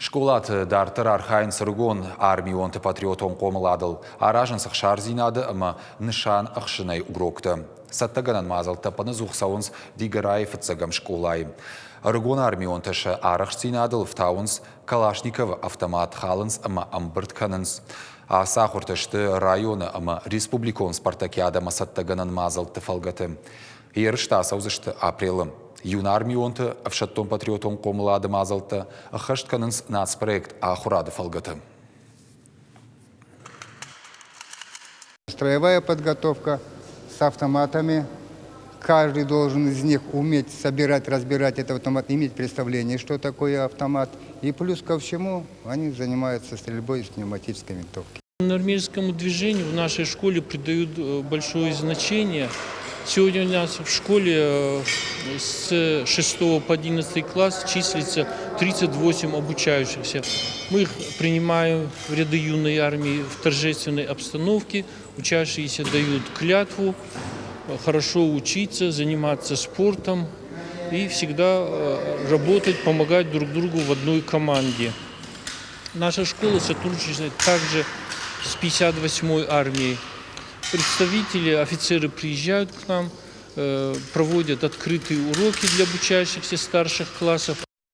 Скъолаты дарддӕр архайынц ӕрыгон армионты патриотон хъомыладыл, аразынц ӕхсардзинады ӕмӕ нысан ӕхсынӕй уроктӕ. Цӕттӕгӕнӕн мадзӕлттӕ ӕппынӕдзух цӕуынц Дигорайы фыццӕгӕм скъолайы. Ӕрыгон армионтӕ сӕ арӕхстдзинадыл ӕфтауынц Калашниковы автомат халынц ӕмӕ ӕмбырд кӕнынц. Ацы ахуыртӕ сты районы ӕмӕ республикон спартакиадӕмӕ цӕттӕгӕнӕн мадзӕлтты фӕлгӕты. Ерыстӕ ацӕудзысты апрелы. Юнармионты ӕфсӕддон-патриотон хъомылады мадзӕлттӕ ӕххӕст кӕнынц нацпроект Ахуырады фӕлгӕты. Строевая подготовка с автоматами. Каждый должен из них уметь собирать, разбирать этот автомат, иметь представление, что такое автомат. И плюс ко всему они занимаются стрельбой из пневматической винтовки. Армейскому движению в нашей школе придают большое значение. Сегодня у нас в школе с 6 по 11 класс числится 38 обучающихся. Мы их принимаем в ряды юной армии в торжественной обстановке. Учащиеся дают клятву хорошо учиться, заниматься спортом и всегда работать, помогать друг другу в одной команде. Наша школа сотрудничает также с 58-й армией. Представители, офицеры приезжают к нам, проводят открытые уроки для обучающихся старших классов.